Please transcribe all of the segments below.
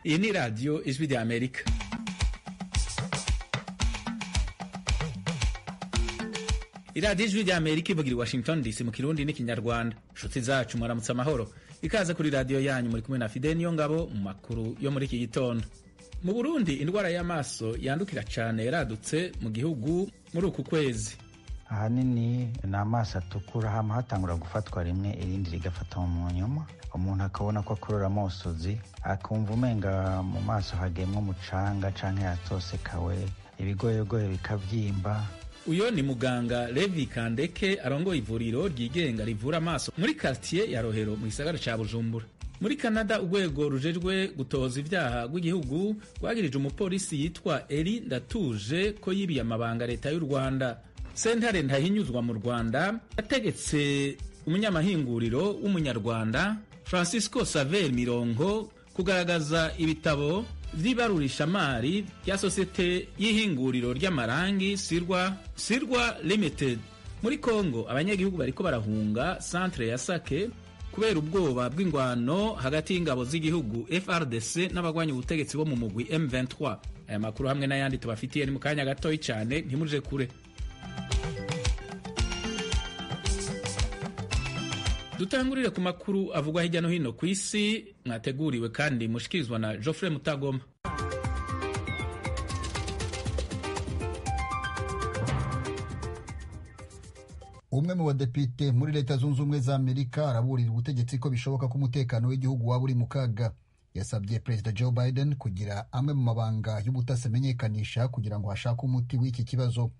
Iyi ni radiyo Ijwi rya Amerika. Iradiyo Ijwi rya Amerika ivugira i Washington DC mu Kirundi n'iKinyarwanda. Inshuti zacu, mwaramutse amahoro. Ikaze kuri radiyo yanyu, muri kumwe na Fide Niyongabo mu makuru yo muri iki gitondo. Mu Burundi, indwara y'amaso yandukira cyane yaradutse mu gihugu muri uku kwezi. Ahanini ni amaso atukura, hama hatangura gufatwa rimwe, irindi rigafata mu nyuma, umuntu akabona ko akurura amosozi, akumva umenga mu maso hagemwe umucanga canke yatosekawe, ibigoyegoye bikavyimba. Uyo ni muganga Levi Kandeke, arongoye ivuriro ryigenga rivura amaso muri quartier ya Rohero mu gisagara ca Bujumbura. Muri Canada, urwego rujejwe gutoza ivyaha rw'igihugu rwagirije umupolisi yitwa Eri Ndatuje ko yibiye amabanga leta y'u Rwanda. Sentare Ntahinyuzwa mu Rwanda yategetse umunyamahinguriro w'umunyarwanda Francisco Saver Mirongo kugaragaza ibitabo vy'ibarurishamari rya sosiyete y'ihinguriro ry'amarangi Sirwa, Sirwa Limited. Muri Congo, abanyagihugu bariko barahunga centre ya Sake kubera ubwoba bw'ingwano hagati y'ingabo z'igihugu FRDC n'abagwanya ubutegetsi bo mu mugwi M23. Aya makuru hamwe n'ayandi tubafitiye ni mu kanya gatoyi cyane, ntimuje kure. Dutangurire ku makuru avugwa hirya no hino ku isi, mwateguriwe kandi mushikirizwa na Geoffrey Mutagoma. Umwe mu badepite muri Leta Zunze Ubumwe za Amerika araburira ubutegetsi ko bishoboka ko umutekano w'igihugu waba uri mu kaga. Yasabye Perezida Joe Biden kugira amwe mu mabanga y'ubutasi amenyekanisha kugira ngo hashake umuti w'iki kibazo.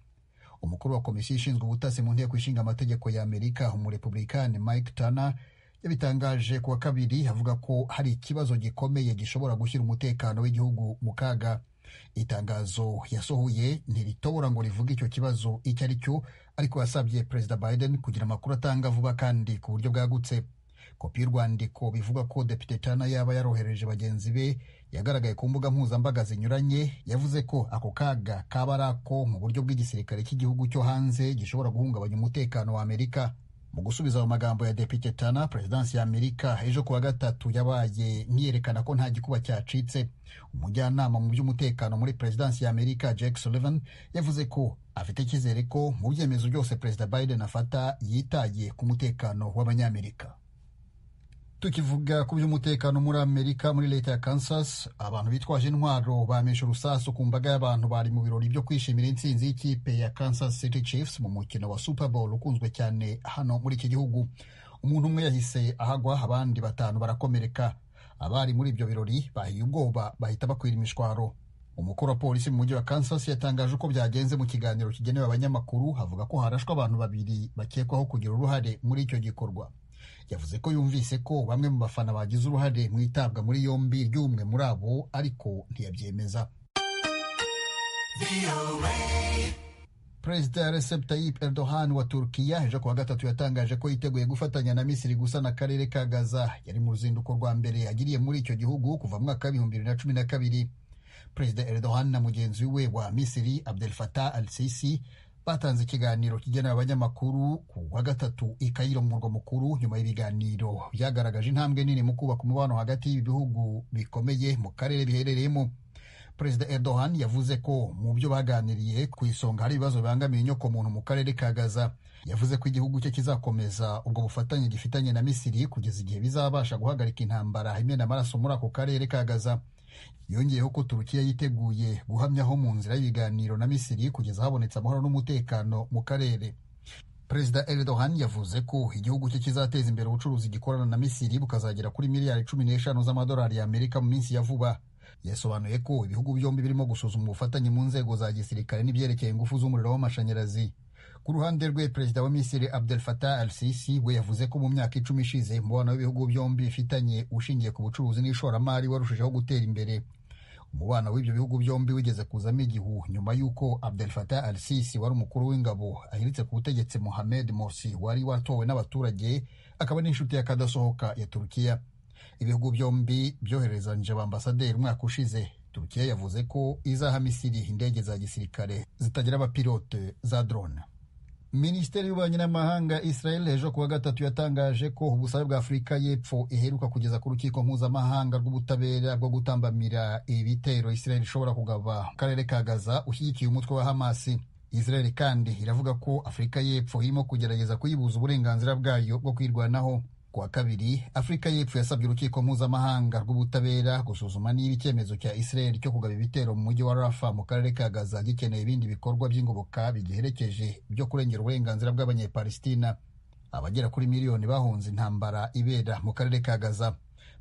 Umukuru wa komisiyo ishinzwe ubutasi mu nteko ishinga amategeko ya Amerika, umurepublikani Mike Turner, yabitangaje kuwa kabiri, avuga ko hari ikibazo gikomeye gishobora gushyira umutekano w'igihugu mu kaga. Itangazo yasohoye ntiritobora ngo rivuge icyo kibazo icyo ari cyo, ariko yasabye Perezida Biden kugira amakuru atanga vuba kandi ku buryo bwagutse. Kopi y'urwandiko bivuga ko Depite Tana yaba yarohereje bagenzi be yagaragaye ku mbuga mpuzambaga zinyuranye. Yavuze ko ako kaga kaba ari ako mu buryo bw'igisirikare cy'igihugu cyo hanze gishobora guhungabanya umutekano wa Amerika. Mu gusubiza ayo magambo ya Depite Tana, perezidansi ya Amerika ejo kuwa gatatu yabaye nkiyerekana ko nta gikuba cyacitse. Umujyanama mu by'umutekano muri perezidansi ya Amerika, Jake Sullivan, yavuze ko afite icyizere ko mu byemezo byose Perezida Biden afata yitaye ku mutekano w'Abanyamerika. Tukivuga ku by'umutekano muri Amerika, muri leta ya Kansas abantu bitwaje intwaro bameshe urusasu ku mbaga y'abantu bari mu birori byo kwishimira intsinzi y'ikipe ya Kansas City Chiefs mu mukino wa Super Bowl ukunzwe cyane hano muri iki gihugu. Umuntu umwe yahise ahagwa, abandi batanu barakomereka. Abari muri ibyo birori bahiye ubwoba, bahita bakwira imishwaro. Umukuru wa polisi mu mujyi wa Kansas yatangaje uko byagenze mu kiganiro kigenewe abanyamakuru, avuga ko harashwe abantu babiri bakekwaho kugira uruhare muri icyo gikorwa. Yavuze ko yumvise ko bamwe mu bafana bagize uruhare mu itabwa muri yombi ry'umwe muri abo, ariko ntiyabyemeza. Perezida Recep Tayyip Erdogan wa Turkiya ejo kuwa gatatu yatangaje ko yiteguye gufatanya na Misiri gusana akarere ka Gaza. Yari mu ruzinduko rwa mbere agiriye muri icyo gihugu kuva mu mwaka wa 2012. Perezida Erdogan na mugenzi we wa Misiri, Abdel Fattah al-Sisi, batanze ikiganiro kigenewe abanyamakuru ku wa gatatu i Cairo, mu murwa mukuru, nyuma y'ibiganiro byagaragaje intambwe nini mu kubaka umubano hagati y'ibi bihugu bikomeye mu karere biherereyemo. Perezida Erdogan yavuze ko mu byo baganiriye ku isonga hari ibibazo bibangamiye inyokomuntu mu karere ka Gaza. Yavuze ko igihugu cye kizakomeza ubwo bufatanye gifitanye na Misiri kugeza igihe bizabasha guhagarika intambara imena amaraso muri ako karere ka Gaza. Yongeyeho ko Turukiya yiteguye guhamyaho mu nzira y'ibiganiro na Misiri kugeza habonetse amahoro n'umutekano mu karere. Perezida Erdogan yavuze ko igihugu cye kizateza imbere ubucuruzi gikorana na Misiri, bukazagera kuri miliyari 15 z'amadolari y'Amerika mu minsi ya vuba. Yasobanuye ko ibihugu byombi birimo gusuzuma ubufatanye mu nzego za gisirikare n'ibyerekeye ingufu z'umuriro w'amashanyarazi. Ku ruhande rwe, Perezida wa Misiri Abdel Fattah al-Sisi we yavuze ko mu myaka 10 ishize umubano w'ibihugu byombi bifitanye ushingiye ku bucuruzi n'ishoramari warushijeho gutera imbere. Umubano w'ibyo bihugu byombi wigeze kuzamo igihu nyuma y'uko Abdel Fattah al-Sisi wari umukuru w'ingabo ahiritse ku butegetsi Mohamed Morsi wari watowe n'abaturage, akaba n'inshuti y'akadasohoka ya Turukiya. Ibihugu byombi byoherezanyije abambasaderi umwaka ushize. Turukiya yavuze ko izaha Misiri indege za gisirikare zitagira abapilote za drone. Minisiteri y'ububanyi n'amahanga Israel ejo kuwa gatatu yatangaje ko ubusabe bwa Afurika y'Epfo iheruka kugeza ku rukiko mpuzamahanga rw'ubutabera bwo gutambamira ibitero Israel ishobora kugaba mu karere ka Gaza ushyigikiye umutwe wa Hamas. Israel kandi iravuga ko Afurika y'Epfo irimo kugerageza kuyibuza uburenganzira bwayo bwo kwirwanaho. Kuwa kabiri, Afurika y'Epfo yasabye urukiko mpuzamahanga rw'ubutabera gusuzuma niba icyemezo cya Israel cyo kugaba ibitero mu mujyi wa Rafa mu karere ka Gaza gikeneye ibindi bikorwa by'ingoboka bigiherekeje byo kurengera uburenganzira bw'Abanyepalestina abagera kuri miliyoni bahunze intambara ibera mu karere ka Gaza.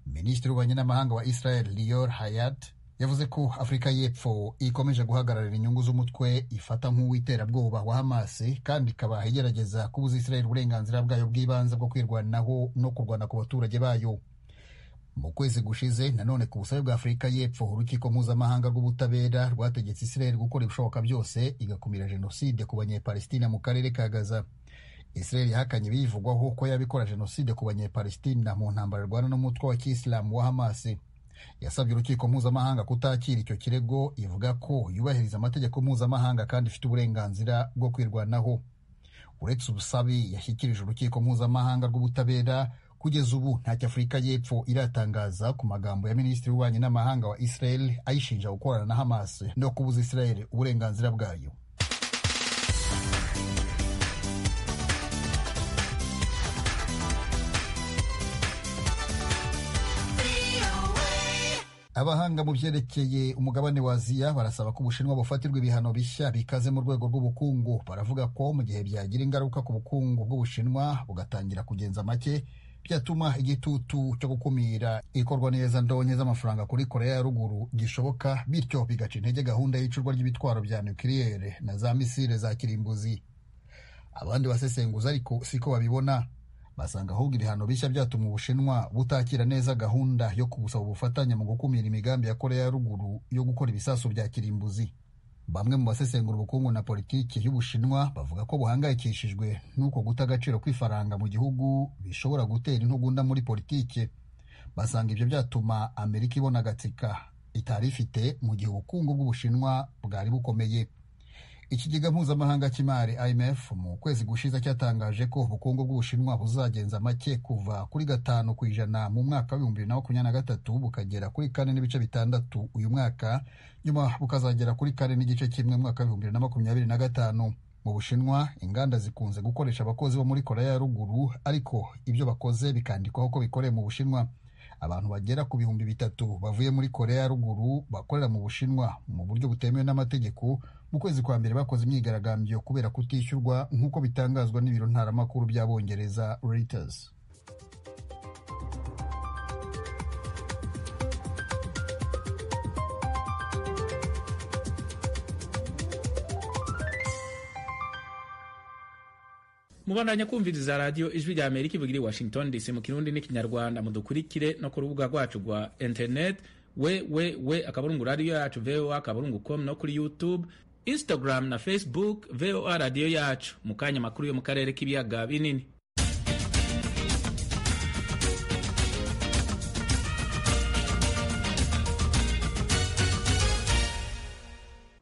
Minisitiri w'ububanyi n'amahanga wa Israel Lior Hayat yavuze ko Afurika y'Epfo ikomeje guhagararira inyungu z'umutwe ifata nk'uw'iterabwoba wa Hamas, kandi ikaba igerageza kubuza Israel uburenganzira bwayo bw'ibanze bwo kwirwanaho no kurwana ku baturage bayo. Mu kwezi gushize nanone ku busabe bwa Afurika y'Epfo, urukiko mpuzamahanga rw'ubutabera rwategetse Israel gukora ibishoboka byose igakumira jenoside ku Banyepalestina mu karere ka Gaza. Israel yahakanye ibiyivugwaho ko yabikora jenoside ku Banyepalestina mu ntambara irwana n'umutwe wa kisilamu wa Hamas. Yasabye urukiko mpuzamahanga kutakira icyo kirego, ivuga ko yubahiriza amategeko mpuzamahanga kandi ifite uburenganzira bwo kwirwanaho. Uretse ubusabe yashyikirije urukiko mpuzamahanga rw'ubutabera, kugeza ubu ntacyo Afurika y'Epfo iratangaza ku magambo ya minisitiri w'ububanyi n'amahanga wa Israel ayishinja gukorana na Hamas no kubuza Israel uburenganzira bwayo. Abahanga mu byerekeye umugabane wa Aziya barasaba ko Ubushinwa bufatirwa ibihano bishya bikaze mu rwego rw'ubukungu. Baravuga ko mu gihe byagira ingaruka ku bukungu bw'Ubushinwa bugatangira kugenza make, byatuma igitutu cyo gukumira ikorwa neza ndonke z'amafaranga kuri Korea ya Ruguru gishoboka, bityo bigaca intege gahunda y'icurwa ry'ibitwaro bya nukiliyere na za misile za kirimbuzi. Abandi basesenguza ariko siko babibona, basanga ahubwo ibihano bishya byatuma Ubushinwa butakira neza gahunda yo kubusaba ubufatanye mu gukumira imigambi ya Korea ya Ruguru yo gukora ibisasu bya kirimbuzi. Bamwe mu basesengura ubukungu na politiki y'Ubushinwa bavuga ko buhangayikishijwe n'uko guta agaciro kw'ifaranga mu gihugu bishobora gutera intugunda muri politiki. Basanga ibyo byatuma Amerika ibona agatsika itari ifite mu gihe ubukungu bw'Ubushinwa bwari bukomeye. Ikigega mpuzamahanga cy'imari IMF mu kwezi gushize cyatangaje ko ubukungu bw'Ubushinwa buzagenza make kuva kuri 5% mu mwaka wa 2023 bukagera kuri 4.6 uyu mwaka, nyuma bukazagera kuri 4.1 mu mwaka wa 2025. Mu Bushinwa inganda zikunze gukoresha abakozi bo muri Korea ya Ruguru, ariko ibyo bakoze bikandikwaho ko bikoreye mu Bushinwa. Abantu bagera ku 3,000 bavuye muri Korea ya Ruguru bakorera mu Bushinwa mu buryo butemewe n'amategeko mu kwezi kwa mbere bakoze imyigaragambyo kubera kutishyurwa, nk'uko bitangazwa n'ibiro ntaramakuru by'Abongereza Reuters. Mubandanya kumviriza radio Ijwi rya Amerika ivugira i Washington DC mu Kirundi n'iKinyarwanda. Mudukurikire no ku rubuga rwacu rwa internet www.radio yacu voa.com no kuri YouTube, Instagram na Facebook VOA radio yacu. Mu kanya makuru yo mu karere k'ibiyaga binini.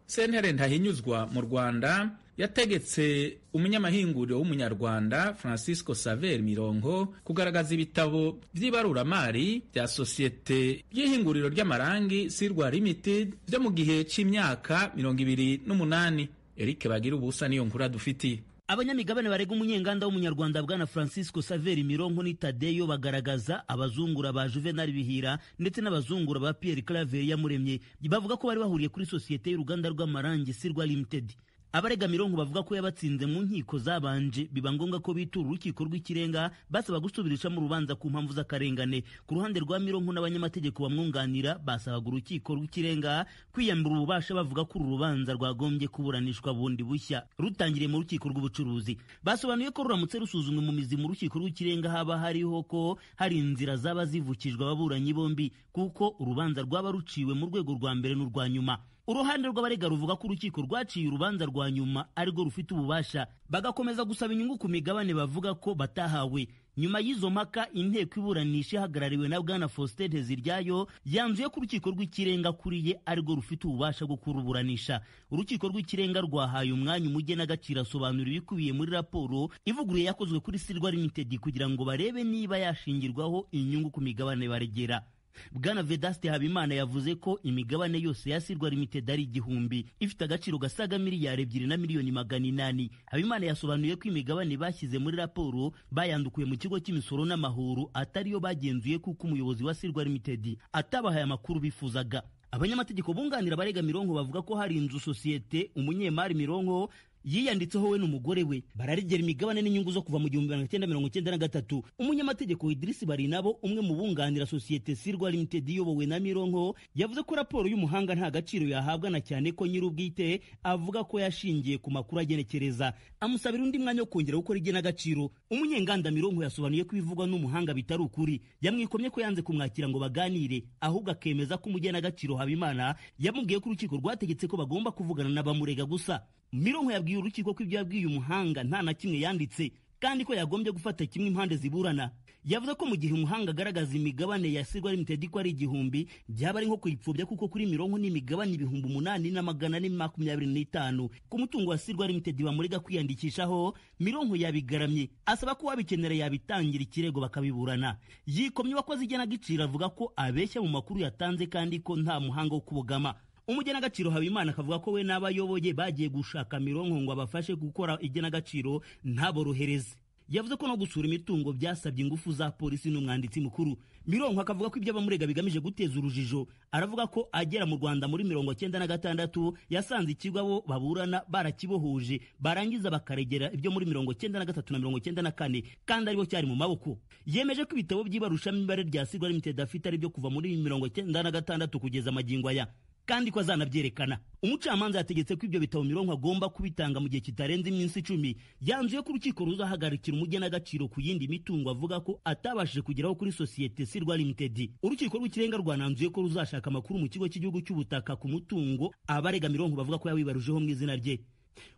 Sentare Ntahinyuzwa mu Rwanda yategetse umunyamahinguriro w'umunyarwanda Francisco Saver Mironko kugaragaza ibitabo by'ibaruramari bya sosiyete y'ihinguriro ry'amarangi Sirwa Limited byo mu gihe cy'imyaka 28. Eric Bagira ubusa niyo nkura dufitiye. Abanyamigabane barega umunyenganda w'umunyarwanda bwana Francisco Saveri Mironko ni Tadeyo bagaragaza abazungura ba Juvenal Bihira ndetse n'abazungura ba Pierre Claver Yamuremye, bavuga ko bari bahuriye kuri sosiyete y'uruganda rw'amarangi Sirwa Limited. Abarega Mironko bavuga ko yabatsinze mu nkiko zabanje, biba ngombwa ko bitura urukiko rw'ikirenga basaba gusubirishamo urubanza ku mpamvu z'akarengane. Ku ruhande rwa Mironko n'abanyamategeko bamwunganira basabaga urukiko rw'ikirenga kwiyambura ububasha, bavuga ko uru rubanza rwagombye kuburanishwa bundi bushya rutangiriye mu rukiko rw'ubucuruzi. Basobanuye ko ruramutse rusuzumwe mu mizi mu rukiko rw'ikirenga haba hariho ko hari inzira zaba zivukijwe ababuranyi bombi, kuko urubanza rwaba ruciwe mu rwego rwa mbere n'urwa nyuma. Uruhande rw'abarega ruvuga ko urukiko rwaciye urubanza rwa nyuma arirwo rufite ububasha, bagakomeza gusaba inyungu ku migabane bavuga ko batahawe. Nyuma y'izo mpaka, inteko iburanisha ihagarariwe na Bwana Faustin Nteziryayo yanzuye ko urukiko rw'ikirenga kuriye arirwo rufite ububasha bwo kuruburanisha. Urukiko rw'ikirenga rwahaye umwanya umugenagaciro asobanura ibikubiye muri raporo ivuguruye yakozwe kuri Sirwa Limited kugira ngo barebe niba yashingirwaho inyungu ku migabane baregera. Bwana Vedaste Habimana yavuze ko imigabane yose ya Sirwa Limited ari 1000 ifite agaciro gasaga 2,800,000,000. Habimana yasobanuye ko imigabane bashyize muri raporo bayandukuye mu kigo cy'imisoro n'amahoro atariyo bagenzuye, kuko umuyobozi wa Sirwa Limited atabahaye amakuru bifuzaga. Abanyamategeko bunganira abarega Mironko bavuga ko hari inzu sosiyete umunyemari Mironko yiyanditseho we n'umugore we, bararigera imigabane n'inyungu zo kuva mu 1993. Umunyamategeko Idris Barinabo, umwe mu bunganira sosiyete Sirwa Limited iyobowe na Mironko, yavuze ko raporo y'umuhanga nta gaciro yahabwa, na cyane ko nyir'ubwite avuga ko yashingiye ku makuru agenekereza. Amusabira undi mwanya wo kongera gukora igenagaciro. Umunyenganda Mironko yasobanuye ko ibivugwa n'umuhanga bitari ukuri. Yamwikomye ko yanze kumwakira ngo baganire, ahubwo akemeza ko umugenagaciro Habimana yamubwiye ko urukiko rwategetse ko bagomba kuvugana n'abamurega gusa. Mironko yabwiye urukiko ko ibyo yabwiye umuhanga nta na kimwe yanditse, kandi ko yagombye gufata kimwe impande ziburana. Yavuze ko mu gihe umuhanga agaragaza imigabane ya Sirwa Limited ko ari 1000, byaba ari nko kuyipfobya, kuko kuri Mironko ni imigabane 8425 ku mutungo wa Sirwa Limited bamurega kwiyandikishaho. Mironko yabigaramye asaba ko uwabikenera yabitangira ikirego bakabiburana. Yikomye uwakoze igenagaciro avuga ko abeshya mu makuru yatanze kandi ko nta muhanga wo kubogama. Umugenagaciro Habimana akavuga ko we n'abayoboye bagiye gushaka Mironko ngo abafashe gukora igenagaciro ntaborohereze. Yavuze ko no gusura imitungo byasabye ingufu za polisi n'umwanditsi mukuru. Mironko akavuga ko ibyo abamurega bigamije guteza urujijo. Aravuga ko agera mu Rwanda muri 96 yasanze ikigo abo baburana barakibohuje, barangiza bakaregera ibyo muri 93 na 94 kandi aribo cyari mu maboko. Yemeje ko ibitabo by'ibarushamibare rya Sirwa Limited afite ari byo kuva muri 96 kugeza magingo aya, kandi ko azanabyerekana. Umucamanza yategetse ko ibyo bitabo Mironko agomba kubitanga mu gihe kitarenze iminsi 10. Yanzuye ko urukiko ruzahagarikira umugenagaciro ku yindi mitungo avuga ko atabashije kugeraho kuri sosiyete Sirwa Limited. Urukiko rw'ikirenga rwananzuye ko ruzashaka amakuru mu kigo cy'igihugu cy'ubutaka ku mutungo abarega Mironko bavuga ko yawibarujeho mu izina rye.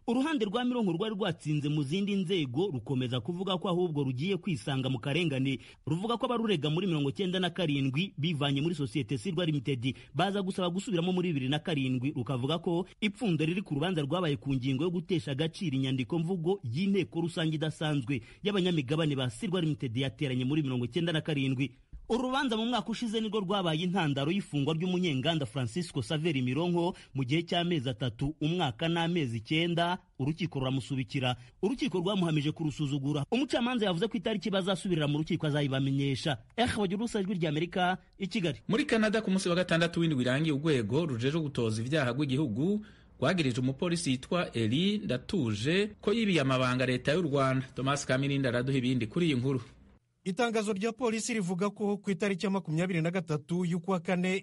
Uruhande rwa Mironko rwari rwatsinze mu zindi nzego rukomeza kuvuga ko ahubwo rugiye kwisanga mu karengane. Ruvuga ko abarurega muri 97 bivanye muri sosiyete Sirwa Limited baza gusaba gusubiramo muri 2007. Rukavuga ko ipfundo riri ku rubanza rwabaye ku ngingo yo gutesha agaciro inyandiko mvugo y'inteko rusange idasanzwe y'abanyamigabane ba Sirwa Limited yateranye muri 97. Urubanza mu mwaka ushize nirwo rwabaye intandaro y'ifungwa ry'umunyenganda Francisco Saveri Mironko mu gihe cy'amezi 3, umwaka n'amezi 9. Urukiko ruramusubikira. Urukiko rwamuhamije kurusuzugura. Umucamanza yavuze ko itariki bazasubirira mu rukiko azayibamenyesha. Bagira ijwi rya Amerika i Kigali. Muri Canada ku munsi wa gatandatu w'indwi irangiye, urwego rujejwe gutoza ibyaha rw'igihugu rwagirije umupolisi yitwa Eli Ndatuje ko yibiye amabanga leta y'u Rwanda. Thomas Kamirindi araduha ibindi kuri iyi nkuru. Itangazo rya polisi rivuga ko ku itariki ya 23 y'ukwa kane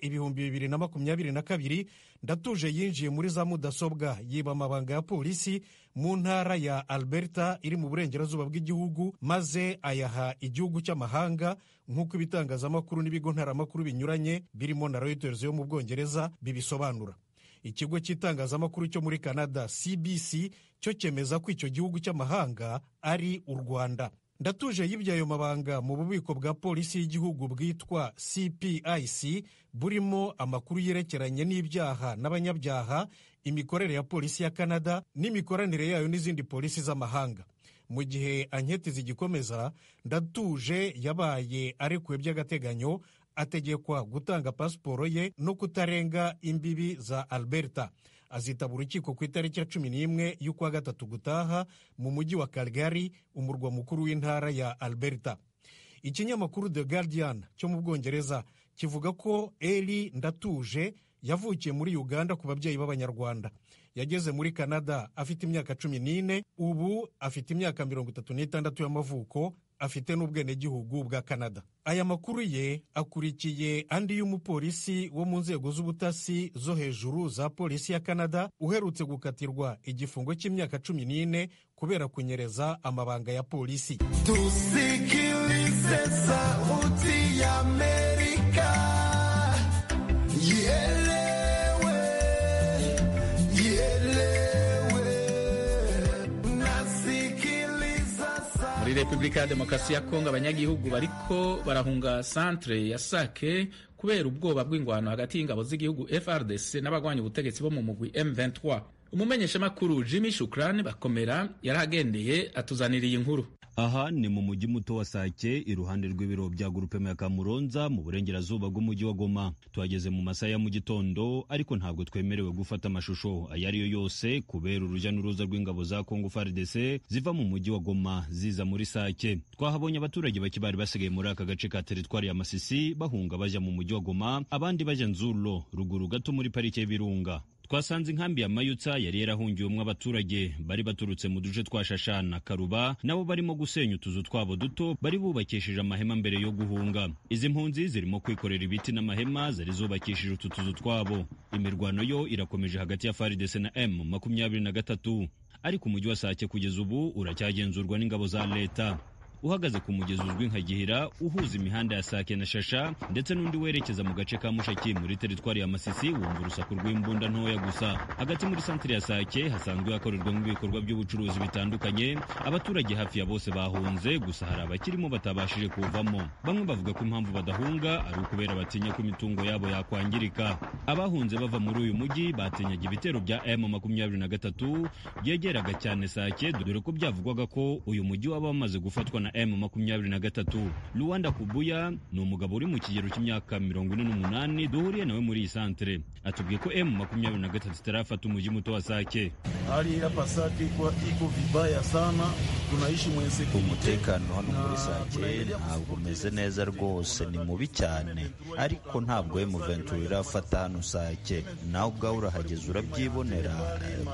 2022 Ndatuje yinjiye muri za mudasobwa yiba amabanga ya polisi mu ntara ya Alberta iri mu burengerazuba bw'igihugu, maze ayaha igihugu cy'amahanga, nk'uko ibitangazamakuru n'ibigo ntaramakuru binyuranye birimo na Reuters yo mu Bwongereza bibisobanura. Ikigo cy'itangazamakuru cyo muri Canada CBC cyo cyemeza ko icyo gihugu cy'amahanga ari u Rwanda. Ndatuje yibye ayo mabanga mu bubiko bwa polisi y'igihugu bwitwa CPIC, burimo amakuru yerekeranye n'ibyaha n'abanyabyaha, imikorere ya polisi ya Canada n'imikoranire yayo n'izindi polisi z'amahanga. Mu gihe anketi zigikomeza, Ndatuje yabaye arekuwe by'agateganyo, ategekwa gutanga pasiporo ye no kutarenga imbibi za Alberta. Azitaba urukiko ku itariki ya 11 y'ukwa gatatu gutaha mu mujyi wa Calgary, umurwa mukuru w'intara ya Alberta. Ikinyamakuru The Guardian cyo mu Bwongereza kivuga ko Eli Ndatuje yavukiye muri Uganda ku babyeyi b'Abanyarwanda. Yageze muri Canada afite imyaka 14, ubu afite imyaka 36 y'amavuko, afite n'ubwenegihugu bwa Canada. Aya makuru ye akurikiye andi y'umupolisi wo mu nzego z'ubutasi zo hejuru za polisi ya Canada uherutse gukatirwa igifungo cy'imyaka 14 kubera kunyereza amabanga ya polisi. Tusikilize sauti ya Amerika, ielewe, Muri Repubulika ya Demokarasi ya Kongo, abanyagihugu bariko barahunga centre ya Sake kubera ubwoba bw'ingwano hagati y'ingabo z'igihugu FRDC n'abagwanya ubutegetsi bo mu mugwi M23. Umumenyeshamakuru Jimmy Shukrani Bakomera yarahagendeye, atuzaniriye inkuru. Aha ni mu mujyi muto wa Sake, iruhande rw'ibiro bya Grupema ya Kamuronza, mu burengerazuba bw'umujyi wa Goma. Tuhageze mu masaha ya mu gitondo, ariko ntabwo twemerewe gufata amashusho ayo ariyo yose kubera urujya n'uruza rw'ingabo za Congo FARDC ziva mu mujyi wa Goma ziza muri Sake. Twahabonye abaturage bake bari basigaye muri aka gace ka teritwari ya Masisi bahunga bajya mu mujyi wa Goma, abandi bajya Nzulo, ruguru gato muri parike y'Ibirunga. Twasanze inkambi ya Mayutsa yari yarahungiwemo abaturage bari baturutse mu duce twa Shasha na Karuba, nabo barimo gusenya utuzu twabo duto bari bubakishije amahema mbere yo guhunga. Izi mpunzi zirimo kwikorera ibiti n'amahema zari zubakishije utu tuzu twabo. Imirwano yo irakomeje hagati ya FARDC na M23, ariko umujyi wa Sake kugeza ubu uracyagenzurwa n'ingabo za leta. Uhagaze ku mugezi uzwi nka Gihira uhuza imihanda ya Sake na Shasha ndetse n'undi werekeza mu gace ka Mushaki muri teritwari ya Masisi, wumva urusaku rw'imbunda ntoya gusa. Hagati muri santire ya Sake hasanzwe hakorerwamo ibikorwa by'ubucuruzi bitandukanye. Abaturage hafi ya bose bahunze, gusa hari abakirimo batabashije kuvamo. Bamwe bavuga ko impamvu badahunga ari ukubera batinya ko imitungo yabo yakwangirika. Abahunze bava muri uyu mujyi batinyaga ibitero bya M23 byegeraga cyane Sake, dore ko byavugwaga ko uyu mujyi waba wamaze gufatwa na M23. Luwanda Kubuya ni umugabo uri mu kigero cy'imyaka 48 duhuriye nawe muri iyi santere. Atubwiye ko M23 itarafata umujyi muto wa Sake. Hali hapa Sake iko vibaya sana, tunaishi mwensekirite. Umutekano hano muri Sake ntabwo umeze neza rwose, ni mubi cyane, ariko ntabwo M23 irafata hano Sake. Nawe ubwawe urahageze urabyibonera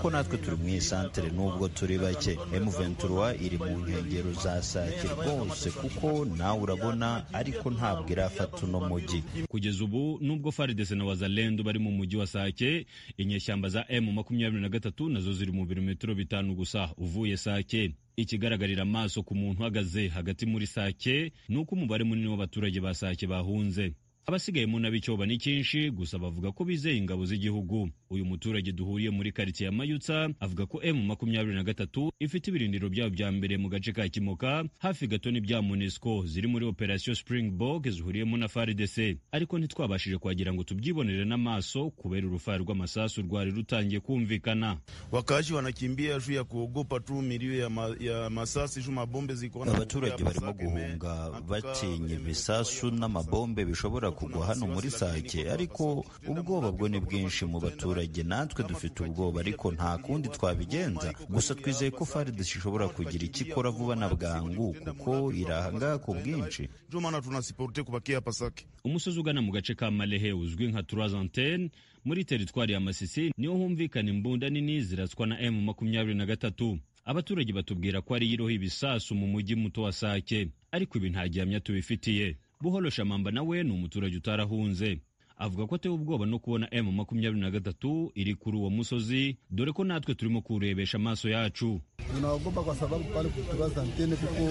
ko natwe turi mu iyi santere nubwo turi bake. M23 iri mu nkengero za Sake rwose, kuko nawe urabona, ariko ntabwo irafata uno mujyi. Kugeza ubu, nubwo FARDC na Wazalendo bari mu mujyi wa Sake, inyeshyamba za M23 nazo ziri mu birometero 5 gusa uvuye Sake. Ikigaragarira amaso ku muntu uhagaze hagati muri Sake ni uko umubare munini w'abaturage ba Sake bahunze. Abasigayemo n'abicyoba ni cyinshi, gusa bavuga ko bizeye ingabo z'igihugu. Uyu muturage duhuriye muri karitsiye ya Mayutsa avuga ko M23 ifite ibirindiro byabo bya mbere mu gace ka Kimoka, hafi gato n'ibya MONUSCO ziri muri Operation Springbok zihuriyemo na FARDC, ariko ntitwabashije kuhagera ngo tubyibonere n'amaso kubera urufaya rw'amasasu rwari rutangiye kumvikana. Wakazi wanakimbia juu ya kuogopa tu milio ya masasi juu mabombe ziko. Abaturage barimo guhunga batinya ibisasu n'amabombe bishobora kugwa hano muri Sake, ariko ubwoba bwo ni bwinshi mu baturage. Natwe dufite ubwoba, ariko nta kundi twabigenza. Gusa twizeye ko FARDC ishobora kugira icyo ikora vuba na bwangu, kuko irahangaha ku bwinshi. Umusozi ugana mu gace ka Malehe uzwi nka Trois Antennes muri teritwari ya Masisi niho humvikana imbunda nini ziratswa na M23. Abaturage batubwira ko ari iroha ibisasu mu mujyi muto wa Sake, ariko ibi nta gihamya tubifitiye. Buhoro Shamamba nawe ni umuturage utarahunze, avuga ko atewe ubwoba no kubona M23 iri kuri uwo musozi, dore ko natwe turimo kurebesha amaso yacu. Tunaogopa kwa sababu pale kutubaza antene kuko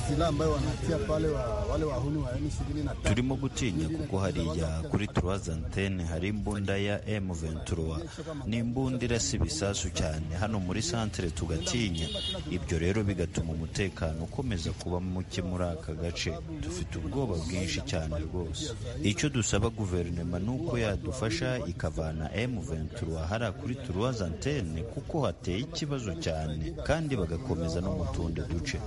silaha ambayo wanatia pale wale wahuni wa M23. Turimo gutinya kuko hariya kuri Trois Antennes hari imbunda ya M23, ni imbunda irasa ibisasu cyane hano muri santere tugatinya. Ibyo rero bigatuma umutekano ukomeza kuba muke muri aka gace. Dufite ubwoba bwinshi cyane rwose. Icyo dusaba guverinoma ni uko yadufasha ikavana M23 hariya kuri Trois Antennes, kuko hateye ikibazo cyane, kandi bagakomeza no mu tundi duce.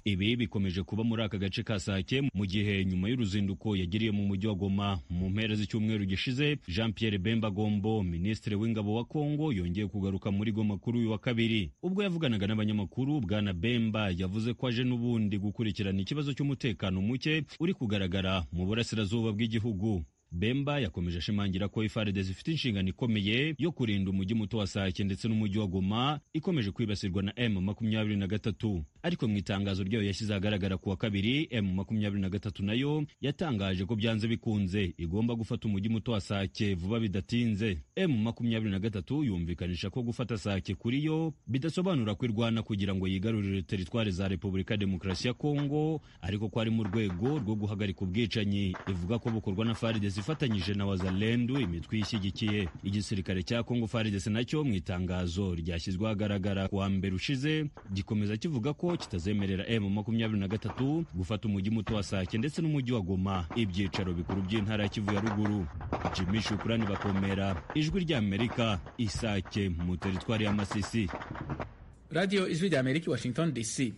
Ibi bikomeje kuba muri aka gace ka Sake mu gihe nyuma y'uruzinduko yagiriye mu mujyi wa Goma mu mpera z'icyumweru gishize, Jean Pierre Bemba Gombo, minisitiri w'ingabo wa Kongo, yongeye kugaruka muri Goma kuri uyu wa kabiri. Ubwo yavuganaga n'abanyamakuru, Bwana Bemba yavuze ko aje n'ubundi gukurikirana ikibazo cy'umutekano muke uri kugaragara mu burasirazuba bw'igihugu. Bemba yakomeje ashimangira ko FARDC zifite inshingano ikomeye yo kurinda umujyi muto wa Sake ndetse n'umujyi wa Goma ikomeje kwibasirwa na M23. Ariko mu itangazo ryayo yashyize ahagaragara ku wa kabiri, M23 nayo yatangaje ko byanze bikunze igomba gufata umujyi muto wa Sake vuba bidatinze. M23 yumvikanisha ko gufata Sake kuri yo bidasobanura ko irwana kugira ngo yigarurire teritwari za Repubulika ya Demokarasi ya Kongo, ariko ko ari mu rwego rwo guhagarika ubwicanyi ivuga ko bukorwa na FARDC FARDC ifatanyije na Wazalendo, imitwe ishyigikiye igisirikare cya Congo. FARDC nacyo mu itangazo ryashyizwe ahagaragara kuwa mbere ushize gikomeza kivuga ko kitazemerera M23 gufata umujyi muto wa Sake ndetse n'umujyi wa Goma, ibyicaro bikuru by'intara ya Kivu ya ruguru. Jimmy Shukrani Bakomera, Ijwi ry'Amerika, Isake mu teritwari ya Masisi. Radio Ijwi ry'Amerika, Washington DC.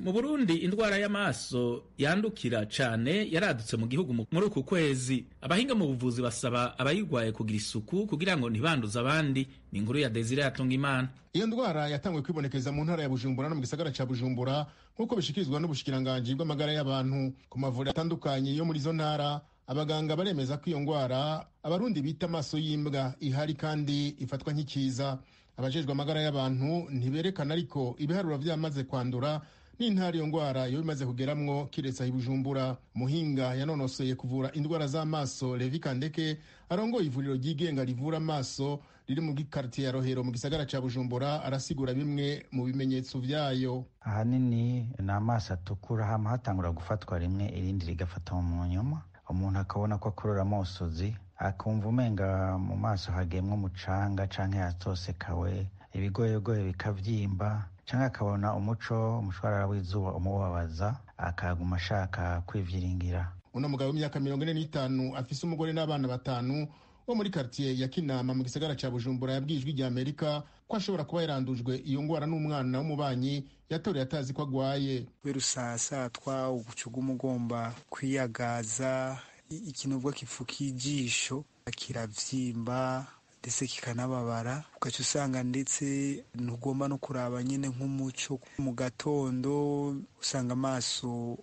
Mu Burundi indwara y'amaso yandukira cane yaradutse mu gihugu muri uku kwezi. Abahinga mu buvuzi basaba abayirwaye kugira isuku kugira ngo ntibanduze abandi. Ni inkuru ya Desire Hatungimana. Iyo ndwara yatanguye kwibonekeza mu ntara ya Bujumbura no mu gisagara ca Bujumbura, nk'uko bishikirizwa n'ubushikiranganji bw'amagara y'abantu. Ku mavuriro atandukanye yo muri izo ntara, abaganga baremeza ko iyo ndwara abarundi bita amaso y'imbwa ihari kandi ifatwa nk'ikiza. Abajejwe amagara y'abantu ntiberekana ariko ibiharuro vyamaze kwandura n'intara iyo ndwara yo bimaze kugeramwo kiretse aho i Bujumbura. Muhinga yanonosoye kuvura indwara z'amaso Levi Kandeke, arongoye ivuriro ryigenga rivura amaso riri mu quartier ya Rohero mu gisagara ca Bujumbura, arasigura bimwe mu bimenyetso vyayo. Ahanini ni amaso atukura, hama hatangura gufatwa rimwe irindi rigafata mu nyuma, umuntu akabona ko akurura amosozi, akumva umenga mu maso hagemwe umucanga canke hatosekawe, ibigoyegoye bikavyimba, canke akabona umuco umushwarara w'izuba umubabaza, akaguma ashaka kwivyiringira. Uno mugabo w'imyaka 45 afise umugore n'abana 5 wo muri quartier ya Kinama mu gisagara ca Bujumbura yabwiye Ijwi rya Amerika ko ashobora kuba yarandujwe iyo ngwara n'umwana w'umubanyi yatoreye atazi ko agwaye. Rusasatwa ubucugu umugomba kwiyagaza, ikinubwa kifuka ijisho kiravyimba ndetse kikanababara, ugaca usanga ndetse ntugomba no kuraba nyine nk'umuco mu gatondo, usanga amaso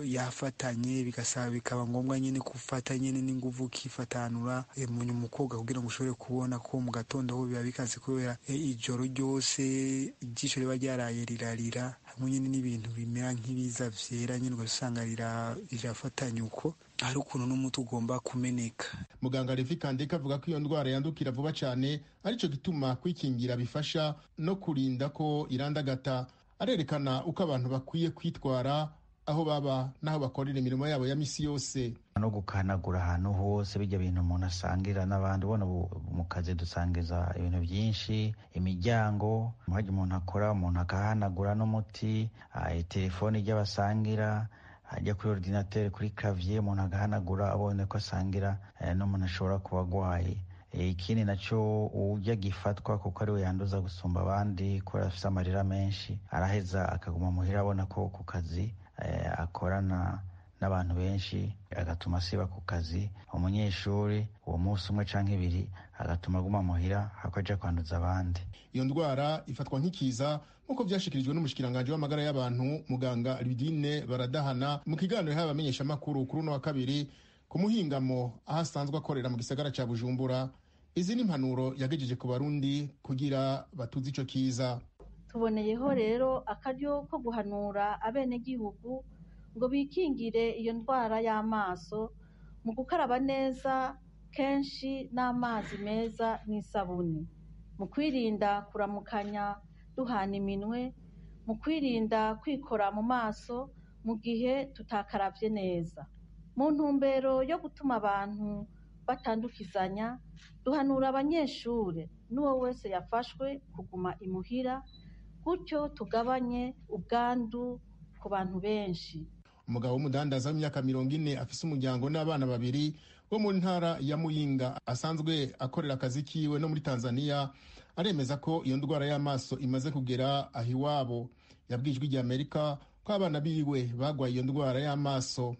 yafatanye, bigasaba bikaba ngombwa nyine gufata nyine n'inguvu ukifatanura mu koga kugira ngo ushobore kubona ko mu gatondo ho biba bikaze, kubera ijoro ryose ijisho riba ryaraye rirarira, hamwe nyine n'ibintu bimera nk'ibiza vyera nyine, ugasanga rirafatanye uko hari ukuntu n'umuti ugomba kumeneka. Muganga Levi Kandeka avuga ko iyo ndwara yandukira vuba cyane, arico gituma kwikingira bifasha no kurinda ko irandagata. Arerekana uko abantu bakwiye kwitwara aho baba n'aho bakorera imirimo yabo ya misi yose. No gukanagura ahantu hose, bijya bintu umuntu asangira n'abandi. Ubona mu kazi dusangiza ibintu byinshi, imiryango hajya umuntu akora, umuntu akahanagura n'umuti, telefoni ijya basangira, ajya kuri ordinateur, kuri clavier, umuntu agahanagura abonye ko asangira n'umuntu ashobora kuba agwaye. Ikindi nacyo, ujya gifatwa kuko ariwe yanduza gusumba abandi, kubera afise amarira menshi, araheza akaguma muhira abona ko ku kazi akorana n'abantu benshi, agatuma asiba ku kazi. Umunyeshuri uwo munsi umwe canke ibiri agatuma aguma muhira hako aja kwanduza abandi. Iyo ndwara ifatwa nk'ikiza nk'uko vyashikirijwe n'umushikiranganji w'amagara y'abantu muganga Ludine Baradahana mu kiganiro yahaye abamenyeshamakuru kuri uno wa kabiri ku muhingamo aho asanzwe akorera mu gisagara ca Bujumbura. Izi ni impanuro yagejeje ku Barundi kugira batuze ico kiza. Tuboneyeho rero akaryo ko guhanura abenegihugu ngo bikingire iyo ndwara y'amaso mu gukaraba neza kenshi n'amazi meza n'isabuni, mu kwirinda kuramukanya duhana iminwe, mu kwirinda kwikora mu maso mu gihe tutakaravye neza. Mu ntumbero yo gutuma abantu batandukizanya, duhanura abanyeshure n'uwo wese yafashwe kuguma imuhira, gutyo tugabanye ubwandu ku bantu benshi. Umugabo w'umudandaza w'imyaka 40 afise umuryango n'abana 2 wo mu ntara ya Muyinga asanzwe akorera akazi kiwe no muri Tanzania, aremeza ko iyo ndwara y'amaso imaze kugera aho iwabo. Yabwiye Ijwi rya Amerika ko abana biwe bagwaye iyo ndwara y'amaso.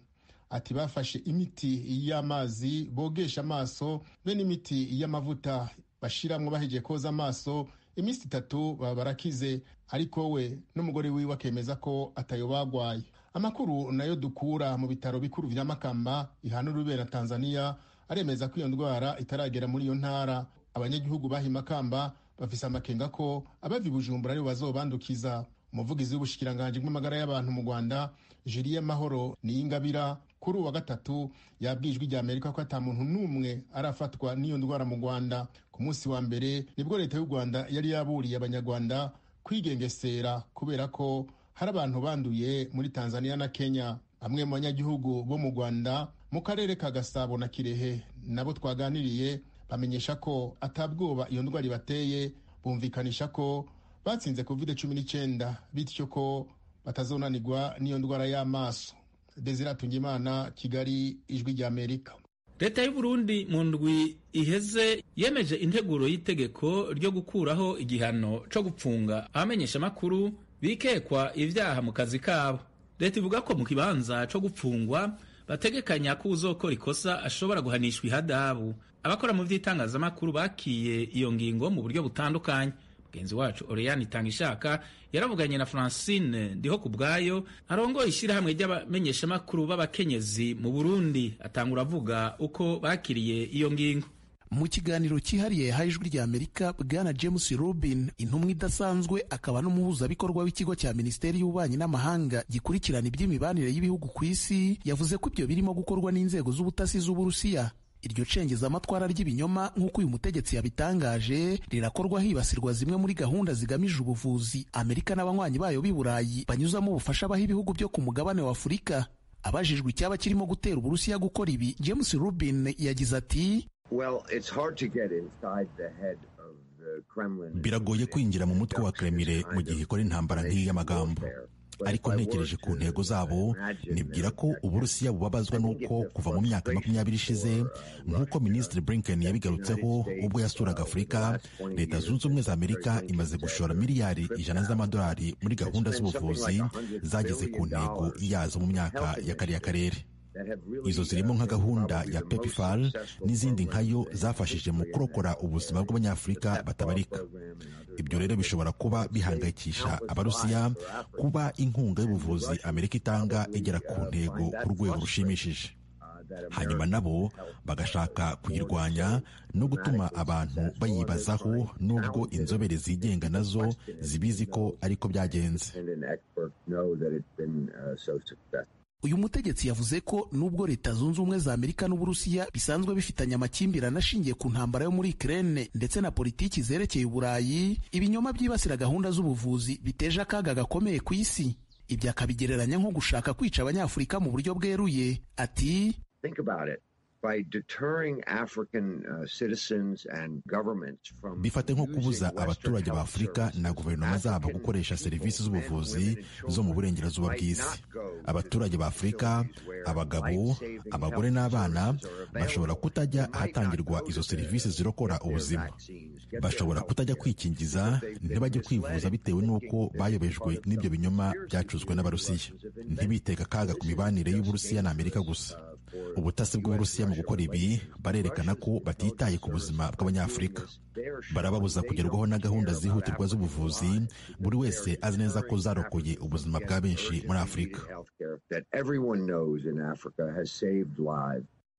Ati bafashe imiti y'amazi bogesha amaso be n'imiti y'amavuta bashiramwo bahejeje koza amaso, iminsi 3 baba barakize, ariko we n'umugore wiwe akemeza ko atayo bagwaye. Amakuru nayo dukura mu bitaro bikuru vya Makamba ihana urubera Tanzania aremeza ko iyo ndwara itaragera muri iyo ntara. Abanyagihugu baha Makamba bafise amakenga ko abava i Bujumbura aribo bazobandukiza. Umuvugizi w'ubushikiranganji bw'amagara y'abantu mu Rwanda Julien Mahoro Niyingabira kuri uwa gatatu yabwiye Ijwi rya Amerika ko ata muntu n'umwe arafatwa n'iyo ndwara mu Rwanda. Ku munsi wa mbere nibwo leta y'u Rwanda yari yaburiye abanyarwanda kwigengesera kubera ko hari abantu banduye muri Tanzania na Kenya. Bamwe mu banyagihugu bo mu Rwanda Mu karere ka Gasabo na Kirehe nabo twaganiriye bamenyesha ko atabwoba iyo ndwara ibateye, bumvikanisha ko batsinze COVID-19, bityo ko batazonanirwa n'iyo ndwara y'amaso. Desire Atungimana, Kigali, Ijwi ry'Amerika. Leta y'u Burundi mu ndwi iheze yemeje integuro y'itegeko ryo gukuraho igihano co gupfunga abamenyesha makuru bikekwa ivyaha mu kazi kabo. Leta ivuga ko mu kibanza co gupfungwa bategekanya ko uzokora ikosa ashobora guhanishwa ihadabu. Abakora mu vy'itangazamakuru bakiye iyo ngingo mu buryo butandukanye. Mugenzi wacu Oriane Itangishaka yaravuganye na Francine Ndiho kubwayo arongoye ishyirahamwe ry'abamenyeshamakuru b'abakenyezi mu Burundi, atangura avuga uko bakiriye iyo ngingo. Mu kiganiro cyihariye yahaye Ijwi rya Amerika, Bwana James Rubin, intumwa idasanzwe akaba n'umuhuzabikorwa w'ikigo cya Minisiteri y'Ububanyi n'Amahanga gikurikirana iby'imibanire y'ibihugu ku isi, yavuze ko ibyo birimo gukorwa n'inzego z'ubutasi z'Uburusiya. Iryo cengezamatwara ry'ibinyoma, nk'uko uyu mutegetsi yabitangaje, rirakorwa hibasirwa zimwe muri gahunda zigamije ubuvuzi Amerika n'abanywanyi bayo b'i Burayi banyuzamo ubufasha baha ibihugu byo ku mugabane wa Afurika. Abajijwe icyaba kirimo gutera Uburusiya gukora ibi, James Rubin yagize ati: Biragoye kwinjira mu mutwe wa Kremlin mu gihe ikora intambara nk'iyi y'amagambo, ariko ntekereje ku ntego zabo, nibwira ko Uburusiya bubabazwa n'uko kuva mu myaka 20 ishize, nk'uko Minisitiri Blinken yabigarutseho ubwo yasuraga Afurika, Leta Zunze Ubumwe za Amerika imaze gushora miliyari 100 z'amadolari muri gahunda z'ubuvuzi zageze ku ntego yazo mu myaka ya kariya karere. Izo zirimo nka gahunda ya PEPFAR n'izindi nkayo zafashije mu kurokora ubuzima bw'Abanyafurika batabarika. Ibyo rero bishobora kuba bihangayikisha Abarusiya kuba inkunga y'ubuvuzi Amerika itanga igera ku ntego ku rwego rushimishije, hanyuma nabo bagashaka kuyirwanya no gutuma abantu bayibazaho, nubwo inzobere zigenga nazo zibizi ko ariko byagenze. Uyu mutegetsi yavuze ko nubwo Leta Zunze Ubumwe za Amerika n'Uburusiya bisanzwe bifitanye amakimbirane ashingiye ku ntambara yo muri Ukraine ndetse na politiki zerekeye Uburayi, ibinyoma byibasira gahunda z'ubuvuzi biteje akaga gakomeye ku isi. Ibyo akabigereranya nko gushaka kwica Abanyafurika mu buryo bweruye. Ati: Bifate nko kubuza abaturage ba Afurika na guverinoma zabo gukoresha serivisi z'ubuvuzi zo mu burengerazuba bw'isi. Abaturage ba Afurika, abagabo, abagore n'abana, bashobora kutajya ahatangirwa izo serivisi zirokora ubuzima, bashobora kutajya kwikingiza, ntibajye kwivuza, bitewe n'uko bayobejwe n'ibyo binyoma byacuzwe n'Abarusiya. Ntibitega akaga ku mibanire y'Uburusiya na Amerika gusa. Ubutasi bw'Uburusiya mu gukora ibi barerekana ko batitaye ku buzima bw'Abanyafurika, barababuza kugerwaho na gahunda zihutirwa z'ubuvuzi buri wese azi neza ko zarokoye ubuzima bwa benshi muri Afurika.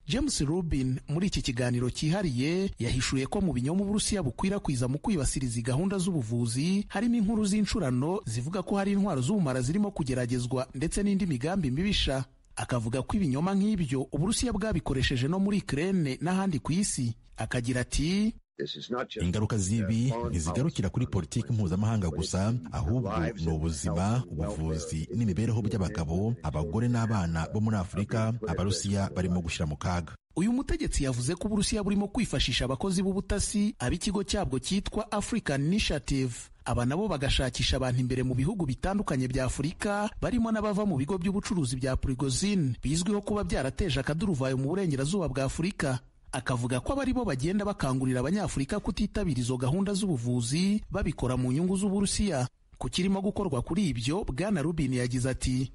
James Rubin muri iki kiganiro cyihariye yahishuye ko mu binyoma Uburusiya bukwirakwiza mu kwibasira izi gahunda z'ubuvuzi harimo inkuru z'incurano zivuga ko hari intwaro z'ubumara zirimo kugeragezwa ndetse n'indi migambi mibisha. Akavuga ko ibinyoma nk'ibyo Uburusiya bwabikoresheje no muri Ukraine n'ahandi ku isi. Akagira ati: Ingaruka z'ibi ntizigarukira kuri politiki mpuzamahanga gusa, ahubwo ni ubuzima, ubuvuzi n'imibereho by'abagabo, abagore n'abana bo muri Afurika Abarusiya barimo gushyira mu kaga. Uyu mutegetsi yavuze ko Uburusiya burimo kwifashisha abakozi b'ubutasi ab'ikigo cyabwo cyitwa African Initiative, aba nabo bagashakisha abantu imbere mu bihugu bitandukanye bya Afurika, barimo n'abava mu bigo by'ubucuruzi bya Prigozhin bizwiho kuba byarateje akaduruvayo mu burengerazuba bwa Afurika. Akavuga ko abari bo bagenda bakangurira Abanyafurika kutitabira izo gahunda z'ubuvuzi, babikora mu nyungu z'Uburusiya. Ku kirimo gukorwa kuri ibyo, Bwana Rubin yagize ati: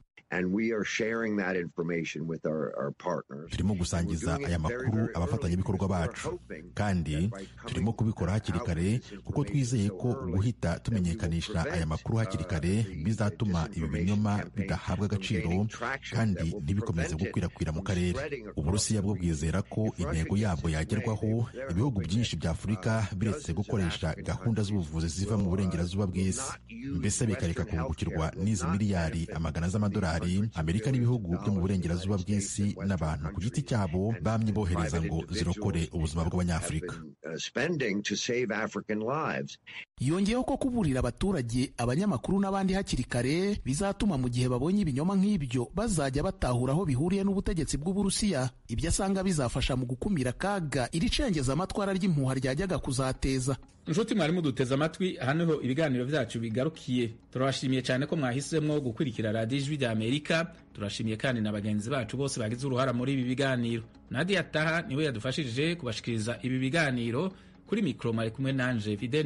Turimo gusangiza aya makuru abafatanyabikorwa bacu, kandi turimo kubikora hakiri kare kuko twizeye ko guhita tumenyekanisha aya makuru hakiri kare bizatuma ibi binyoma bidahabwa agaciro kandi ntibikomeze gukwirakwira mu karere. Uburusiya bwo bwizera ko intego yabwo yagerwaho ibihugu byinshi bya Afurika biretse gukoresha gahunda z'ubuvuzi ziva mu burengerazuba bw'isi, mbese bikareka kungukirwa n'izi miliyari amagana z'amadolari Amerika n'ibihugu byo mu burengerazuba bw'isi n'abantu ku giti cyabo bamye bohereza ngo zirokore ubuzima bw'Abanyafurika. Yongeyeho ko kuburira abaturage, abanyamakuru n'abandi hakiri kare bizatuma mu gihe babonye ibinyoma nk'ibyo bazajya batahura aho bihuriye n'ubutegetsi bw'Uburusiya, ibyo asanga bizafasha mu gukumira akaga iri cengezamatwara ry'impuha ryajyaga kuzateza. Nshuti mwarimu duteze amatwi, aha niho ibiganiro byacu bigarukiye. Turabashimiye cyane ko mwahisemo gukurikira Radiyo Ijwi rya Amerika. Turashimiye kandi na bagenzi bacu bose bagize uruhara muri ibi biganiro. Nadia Taha niwe yadufashije kubashikiriza ibi biganiro. Kuri mikoro mwari kumwe nanje Fide.